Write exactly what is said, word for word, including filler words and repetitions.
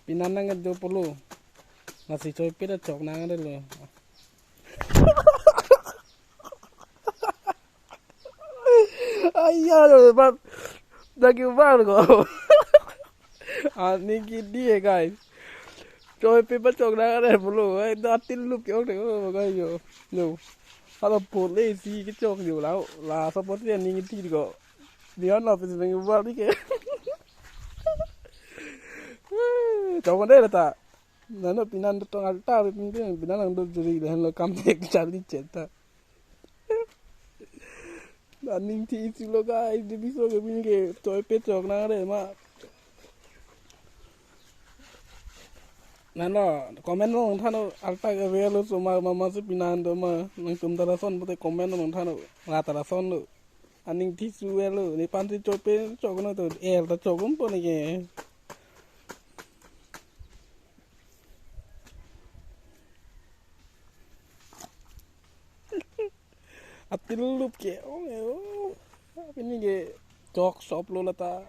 Pinan nang jo pulo. Lasi choi pet ta chok nang de lo. Aya lo, bab. Dak ke bar ko. Aning kithi he, guys. Choi pet pachok nang de pulo. Ai, da til lup ke-ong de, oh, guys, yo. Yo. Hala pole si kechok yo la. La support si aning kithi ko. Dia na pis nang bar ke. Chok nang de ta. Nano pinan tong alta, pin pin, pinan nang do juri, lahenlo kam tek charli cheta. Aning thi isi lo, guys, di biso ke pin ke choi pet chok nang de ma. Nano, comment nangthan non, alta ke avelo so ma, mama si pinan do ma, nangtum ta lason pute comment nangthan non, la ta lason lo. Aning thi su avelo, ne pan si choi pet chok nang to, el ta chok un po ne ke. Atil lup ke-ong, oh. Pini ke chok sop lo lata.